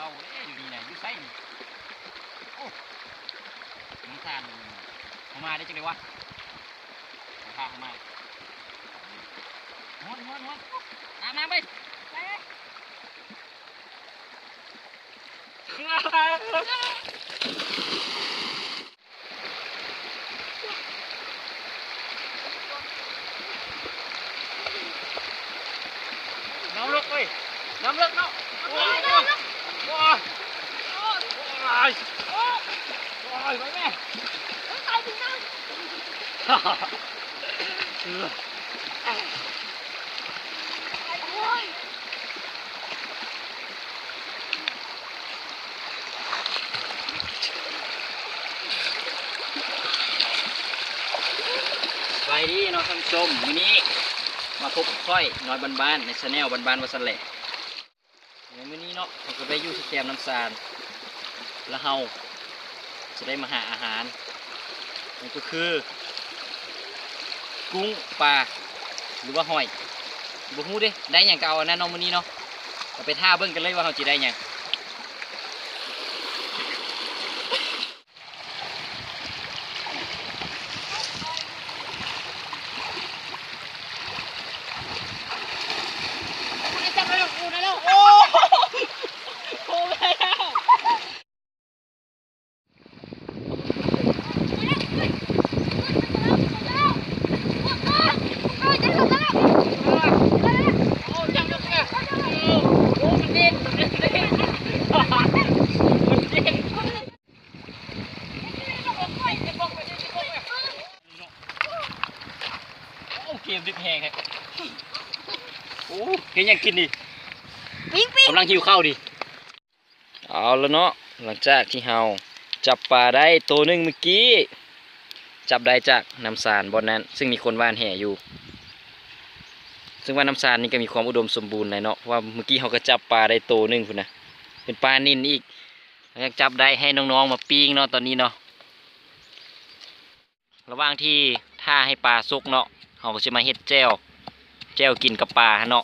ເອົາເດ້ ຢູ່ນີ້ນະ ຢູ່ໃສນີ້? ໂອ້ ນ້ຳຕານເຂົ້າມາໄດ້ຈັ່ງໃດວະ? ເຂົ້າມາ ເຂົ້າມາ ຮ້ອນ ຮ້ອນ ຮ້ອນ ຕາມມາເວີຍ ໄປ. ນ້ຳເລິກເວີຍ ນ້ຳເລິກເນາະ. ໂອ້ຍ ໂອ້ຍ ໂອ້ຍ ໄປແມ່. ສະບາຍດີເນາະທ່ານຜູ້ຊົມ, ມື້ນີ້ມາພົບກັບຂ້ອຍນ້ອຍບ້ານໆ ໃນແຊນແນວບ້ານໆ ວ່າຊັ້ນແຫຼະ. ໃນມື້ນີ້ເນາະ ເຮົາກໍໄດ້ຢູ່ທີ່ແຄມນ້ຳຊານ ແລ້ວເຮົາຈະໄດ້ມາຫາອາຫານ ນັ້ນກໍຄື ກຸ້ງ ປາ ຫຼືວ່າຫອຍ ບໍ່ຮູ້ເດ້ ໄດ້ຫຍັງກໍເອົາອັນນັ້ນເນາະ ມື້ນີ້ເນາະ. ເຮົາໄປຖ້າເບິ່ງກັນເລີຍວ່າເຮົາຈະໄດ້ຫຍັງ. ໂອ້ ເກມດຶກແຮງແທ້. ໂອ້ ເຮັດຫຍັງກິນນີ້? ປີ້ງໆ ກຳລັງຫິວເຂົ້ານີ້. ເອົາລະເນາະ ຫຼັງຈາກທີ່ເຮົາຈັບປາໄດ້ໂຕໜຶ່ງມື້ກີ້ ຈັບໄດ້ຈາກນ້ຳຊານບ່ອນນັ້ນ ຊຶ່ງມີຄົນຫວ່ານແຫຢູ່ ຊຶ່ງວ່ານ້ຳຊານນີ້ກໍມີຄວາມອຸດົມສົມບູນຫຼາຍເນາະ ເພາະວ່າມື້ກີ້ເຮົາກໍຈັບປາໄດ້ໂຕໜຶ່ງພຸ້ນນະ ເປັນປານິນອີກ. ຫຼັງຈາກຈັບໄດ້ໃຫ້ນ້ອງໆມາປີ້ງເນາະ ຕອນນີ້ເນາະ. ລະຫວ່າງທີ່ຖ້າໃຫ້ປາສຸກເນາະ ເຮົາກໍຊິມາເຮັດແຈ່ວ ແຈ່ວກິນກັບປາຫັ້ນເນາະ.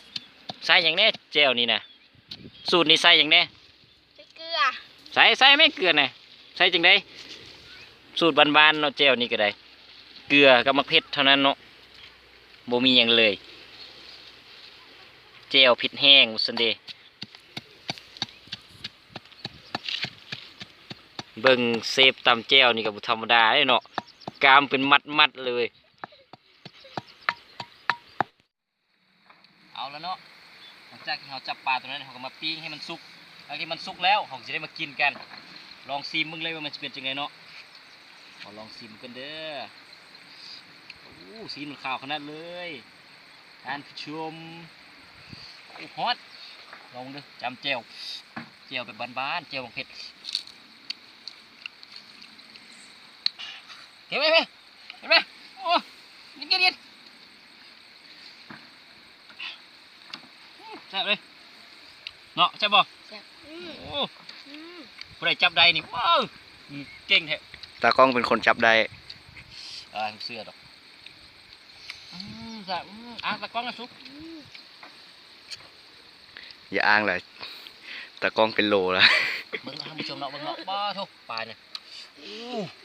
ໃສ່ຫຍັງແດ່ແຈ່ວນີ້ນະ? ສູດນີ້ໃສ່ຫຍັງແດ່? ໃສ່ເກືອ. ໃສ່ ໃສ່ແມ່ເກືອນະ. ໃສ່ຈັ່ງໃດ? ສູດບ້ານໆເນາະ ແຈ່ວນີ້ກໍໄດ້ ເກືອກັບໝາກເຜັດເທົ່ານັ້ນເນາະ ບໍ່ມີຫຍັງເລີຍ. ແຈ່ວເຜັດແຮງວ່າຊັ້ນເດ. ເບິ່ງເຊຟຕຳແຈ່ວນີ້ກໍບໍ່ທຳມະດາເດ້ເນາະ ກ້າມເປັນມັດໆເລີຍ. ເອົາລະເນາະ ຫຼັງຈາກທີ່ເຮົາຈັບປາຕົວນັ້ນ ເຮົາກໍມາປີ້ງໃຫ້ມັນສຸກ. ຫຼັງທີ່ມັນສຸກແລ້ວ ເຮົາກໍຈະໄດ້ມາກິນກັນ. ລອງຊີມເບິ່ງເລີຍວ່າມັນຊິເປັນຈັ່ງໃດເນາະ. ຂໍລອງຊີມເບິ່ງເດີ. ໂອ້ ສີມັນຂາວຂະໜາດເລີຍ ທ່ານຜູ້ຊົມ. ໂອ້ ຮ້ອນ. ລອງເດີ ຈ້ຳແຈ່ວ ແຈ່ວແບບບ້ານໆ ແຈ່ວບັກເຜັດ. ເຫັນໄໝ ເຫັນໄໝ? ໂອ້ ກິນ ກິນ ກິນ. ແຊບເລີຍເນາະ ແຊບບໍ່? ແຊບ. ອືມ ໂອ້ ອືມ ຜູ້ໃດຈັບໄດ້ນີ້ ວ້າວ ເກັ່ງແທ້. ຕາກ້ອງເປັນຄົນຈັບໄດ້. ເອີ ບໍ່ເຊື່ອດອກ. ອືມ ແຊບ. ອືມ ອ່າ ຕາກ້ອງສຸກ. ອືມ ຢ່າອ້າງຫຼາຍ ຕາກ້ອງເປັນໂລລະ. ເບິ່ງເນາະ ທ່ານຜູ້ຊົມເນາະ ເບິ່ງເນາະ ປ້າໂທ້ ປານີ້. ໂອ້